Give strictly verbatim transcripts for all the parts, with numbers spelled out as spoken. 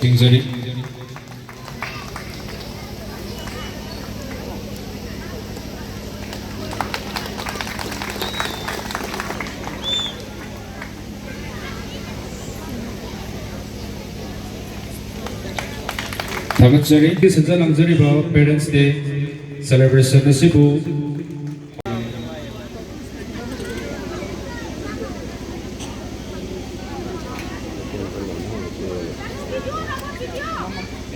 ꯊꯤꯡꯖꯔꯤ꯫ ꯊꯥꯒꯠꯆꯔꯤ꯫ ꯁꯤꯟꯖ ꯂꯥꯡꯖꯔꯤꯕ Parents Day celebration ꯑꯁꯤꯕꯨ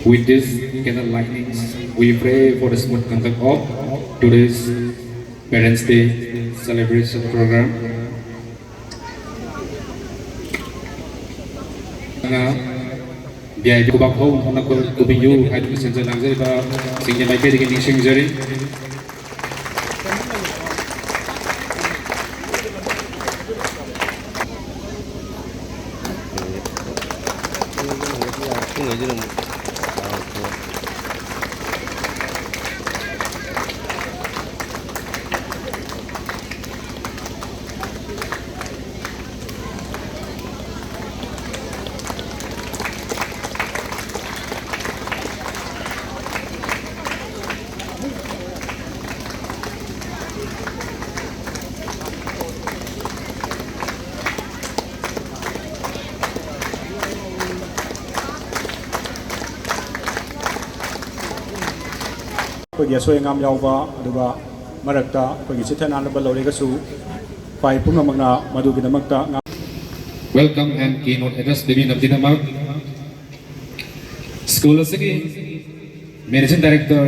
With this candle lightnings, we pray for the smooth conduct of today's Parents' Day celebration program. ꯉꯥ V I P ꯈꯨꯕꯥꯛ ꯍꯧꯅ ꯈꯨꯕꯤꯌꯨ ꯍꯥꯏꯗꯨꯅ ꯁꯤꯟꯖ ꯂꯥꯡꯖꯔꯤꯕ ꯁꯤꯡꯒꯤ ꯃꯥꯏꯀꯩꯗꯒꯤ ꯅꯤꯡꯁꯤꯡꯖꯔꯤ꯫ ꯑꯩꯈꯣꯏꯒꯤ ꯑꯁꯣꯏ ꯑꯉꯥꯝ ꯌꯥꯎꯕ, ꯑꯗꯨꯒ ꯃꯔꯛꯇ ꯑꯩꯈꯣꯏꯒꯤ ꯆꯤꯠꯊ ꯅꯥꯟꯅꯕ ꯂꯧꯔꯒꯁꯨ ꯄꯥꯏ ꯄꯨꯝꯅꯃꯛꯅ ꯃꯗꯨꯒꯤꯗꯃꯛꯇ ꯉꯥ- Welcome and keynote address ꯄꯤꯕꯤꯅꯕꯒꯤꯗꯃꯛ ꯁ꯭ꯀꯨꯜ ꯑꯁꯤꯒꯤ Managing Director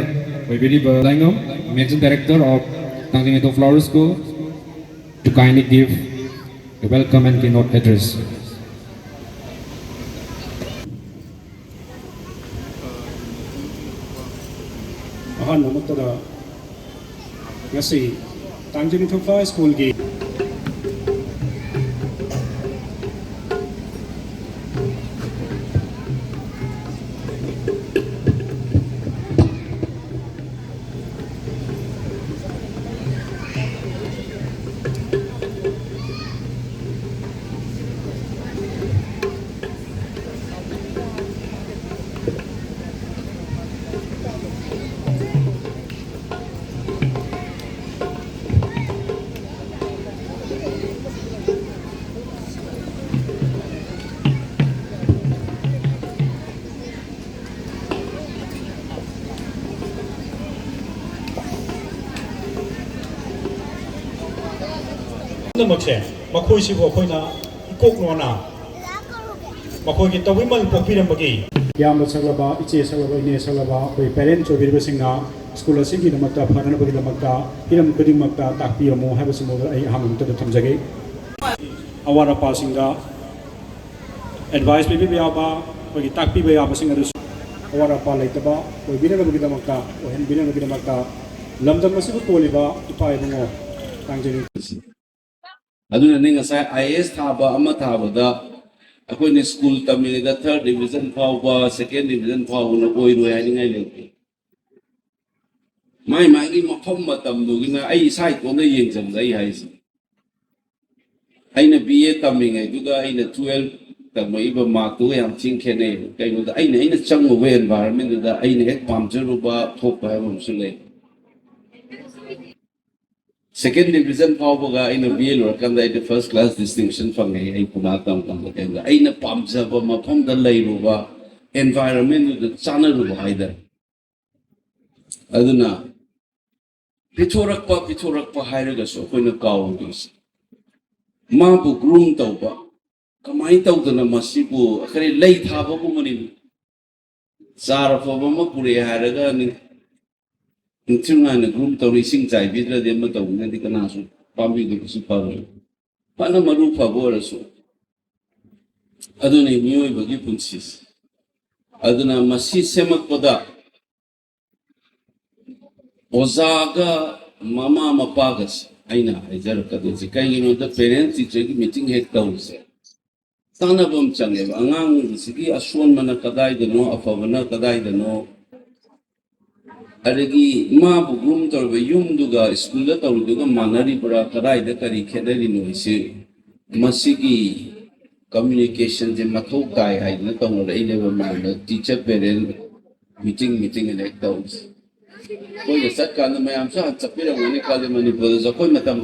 ꯑꯣꯏꯕꯤꯔꯤꯕ Laingam, Managing Director of Tangjing Flower School, to kindly give the welcome and keynote address. ꯑꯍꯥꯟꯕꯃꯛꯇꯗ ꯉꯁꯤ ꯇꯥꯡꯖꯤꯡ ꯊꯨꯝꯐꯥ ꯁ꯭ꯀꯨꯜꯒꯤ ꯄꯨꯝꯅꯃꯛꯁꯦ ꯃꯈꯣꯏꯁꯤꯕꯨ ꯑꯩꯈꯣꯏꯅ ꯏꯀꯣꯛ ꯂꯣꯟꯅ ꯃꯈꯣꯏꯒꯤ ꯇꯧꯕꯤꯃꯜ ꯄꯣꯛꯄꯤꯔꯝꯕꯒꯤ ꯏꯌꯥꯝꯕ ꯁꯛꯂꯕ, ꯏꯆꯦ ꯁꯛꯂꯕ, ꯏꯅꯦ ꯁꯛꯂꯕ, ꯑꯩꯈꯣꯏ parents ꯑꯣꯏꯕꯤꯔꯤꯕꯁꯤꯡꯅ ꯁ꯭ꯀꯨꯜ ꯑꯁꯤꯒꯤꯗꯃꯛꯇ ꯐꯅꯅꯕꯒꯤꯗꯃꯛꯇ ꯍꯤꯔꯝ ꯈꯨꯗꯤꯡꯃꯛꯇ ꯇꯥꯛꯄꯤꯔꯝꯃꯨ ꯍꯥꯏꯕꯁꯤꯃ ꯑꯩ ꯑꯍꯥꯟꯕ ꯃꯛꯇꯗ ꯊꯝꯖꯒꯦ꯫ ꯑꯋꯥꯠ ꯑꯄꯥꯁꯤꯡꯗ advice ꯄꯤꯕꯤꯕ ꯌꯥꯕ, ꯑꯩꯈꯣꯏꯒꯤ ꯇꯥꯛꯄꯤꯕ ꯌꯥꯕꯁꯤꯡ ꯑꯗꯨꯁꯨ ꯑꯋꯥꯠ ꯑꯄꯥ ꯂꯩꯇꯕ ꯑꯣꯏꯕꯤꯅꯕꯒꯤꯗꯃꯛꯇ, ꯑꯣꯏꯍꯟꯕꯤꯅꯕꯒꯤꯗꯃꯛꯇ ꯂꯝꯗꯝ ꯑꯁꯤꯕꯨ ꯀꯣꯜꯂꯤꯕ ꯏꯄꯥ ꯏꯕꯨꯡꯉꯣ ꯇꯥꯡꯖꯅꯤꯡ꯫ ꯑꯗꯨꯅꯅꯦ ꯉꯁꯥꯏ ꯑꯥꯏ ꯑꯦ ꯑꯦꯁ ꯊꯥꯕ ꯑꯃ ꯊꯥꯕꯗ ꯑꯩꯈꯣꯏꯅ ꯁ꯭ꯀꯨꯜ ꯇꯝꯃꯤꯉꯩꯗ third division ꯐꯥꯎꯕ, second division ꯐꯥꯎꯕꯅ ꯑꯣꯏꯔꯣꯏ ꯍꯥꯏꯅꯤꯡꯉꯥꯏ ꯂꯩꯇꯦ꯫ ꯃꯥꯏ ꯃꯥꯒꯤ ꯃꯐꯝ ꯃꯇꯝꯗꯨꯒꯤꯅ ꯑꯩ ꯏꯁꯥ ꯏꯇꯣꯟꯗ ꯌꯦꯡꯖꯕꯗ ꯑꯩ ꯍꯥꯏꯁꯦ, ꯑꯩꯅ ꯕꯤ ꯑꯦ ꯇꯝꯃꯤꯉꯩꯗꯨꯒ ꯑꯩꯅ twelve ꯇꯝꯃꯛꯏꯕ ꯃꯥꯔꯛꯇꯨꯒ ꯌꯥꯝ ꯊꯤꯅ ꯈꯦꯠꯅꯩ꯫ ꯀꯩꯅꯣꯗ ꯑꯩꯅ, ꯑꯩꯅ ꯆꯪꯉꯨꯕ environment ꯗꯨꯗ ꯑꯩꯅ ꯍꯦꯛ ꯄꯥꯝꯖꯔꯨꯕ ꯊꯣꯛꯄ ꯍꯥꯏꯕ ꯑꯃꯁꯨ ꯂꯩ꯫ Second division ꯐꯥꯎꯕꯒ ꯑꯩꯅ ꯕꯤ ꯑꯦ ꯂꯣꯏꯔꯀꯥꯟꯗ ꯑꯩꯗꯤ first class distinction ꯐꯪꯉꯦ꯫ ꯑꯩ ꯄꯨꯅꯥ ꯇꯝ ꯀꯥꯟꯗ ꯀꯩꯅꯣꯗ ꯑꯩꯅ ꯄꯥꯝꯖꯕ ꯃꯐꯝꯗ ꯂꯩꯔꯨꯕ, environment ꯗꯨꯗ ꯆꯥꯅꯔꯨꯕ ꯍꯥꯏꯇꯥꯔꯦ꯫ ꯑꯗꯨꯅ ꯄꯤꯊꯣꯔꯛꯄ, ꯄꯤꯊꯣꯔꯛꯄ ꯍꯥꯏꯔꯒꯁꯨ ꯑꯩꯈꯣꯏꯅ ꯀꯥꯎꯔꯣꯏꯗꯣꯏꯁꯦ ꯃꯥꯕꯨ groom ꯇꯧꯕ꯫ ꯀꯃꯥꯏꯅ ꯇꯧꯗꯅ ꯃꯁꯤꯕꯨ ꯀꯔꯤ ꯂꯩ ꯊꯥꯕꯒꯨꯝꯕꯅꯤ꯫ ꯆꯥꯔ ꯑꯐꯕ ꯑꯃ ꯄꯨꯔꯛꯑꯦ ꯍꯥꯏꯔꯒ ꯅꯤꯡ-, ꯅꯤꯡꯊꯤ ꯅꯨꯡꯉꯥꯏꯅ groom ꯇꯧꯔ ꯏꯁꯤꯡ ꯆꯥꯏꯕꯤꯗ꯭ꯔꯗꯤ ꯑꯃ ꯇꯧꯕꯅꯗꯤ ꯀꯅꯥꯁꯨ ꯄꯥꯝꯕꯤꯗꯕꯁꯨ ꯐꯔꯣꯏ꯫ ꯐꯅ ꯃꯔꯨ ꯐꯕ ꯑꯣꯏꯔꯁꯨ꯫ ꯑꯗꯨꯅꯤ ꯃꯤꯑꯣꯏꯕꯒꯤ ꯄꯨꯟꯁꯤꯁꯦ꯫ ꯑꯗꯨꯅ ꯃꯁꯤ ꯁꯦꯝꯃꯛꯄꯗ ꯑꯣꯖꯥꯒ ꯃꯃꯥ ꯃꯄꯥꯒꯁꯦ ꯑꯩꯅ ꯍꯥꯏꯖꯔꯛꯀꯗꯣꯏꯁꯦ꯫ ꯀꯩꯒꯤꯅꯣꯗ parent teacher ꯒꯤ meeting ꯍꯦꯛ ꯇꯧꯕꯁꯦ ꯇꯥꯟꯅꯕ ꯑꯃ ꯆꯪꯉꯦꯕ꯫ ꯑꯉꯥꯡꯁꯤꯒꯤ ꯑꯁꯣꯟꯕꯅ ꯀꯗꯥꯏꯗꯅꯣ, ꯑꯐꯕꯅ ꯀꯗꯥꯏꯗꯅꯣ, ꯑꯗꯒꯤ ꯃꯥꯕꯨ groom ꯇꯧꯔꯤꯕ ꯌꯨꯝꯗꯨꯒ ꯁ꯭ꯀꯨꯜꯗ ꯇꯧꯔꯤꯗꯨꯒ ꯃꯥꯟꯅꯔꯤꯕ꯭ꯔꯥ, ꯀꯗꯥꯏꯗ ꯀꯔꯤ ꯈꯦꯠꯅꯔꯤꯅꯣ ꯍꯥꯏꯁꯤ, ꯃꯁꯤꯒꯤ communication ꯁꯦ ꯃꯊꯧ ꯇꯥꯏ ꯍꯥꯏꯗꯅ ꯇꯧꯅꯔꯛꯏꯅꯦꯕ ꯃꯌꯥꯝꯅ꯫ Teacher parent meeting, meeting ꯑꯅ ꯍꯦꯛ ꯇꯧꯔꯤꯁꯦ꯫ ꯑꯩꯈꯣꯏꯅ ꯆꯠꯀꯥꯟꯗ ꯃꯌꯥꯝꯁꯨ ꯍꯥꯟꯅ ꯆꯠꯄꯤꯔꯝꯒꯅꯤ ꯈꯜꯂꯤ, ꯃꯅꯤꯄꯨꯔꯗꯁꯨ ꯑꯩꯈꯣꯏ ꯃꯇꯝ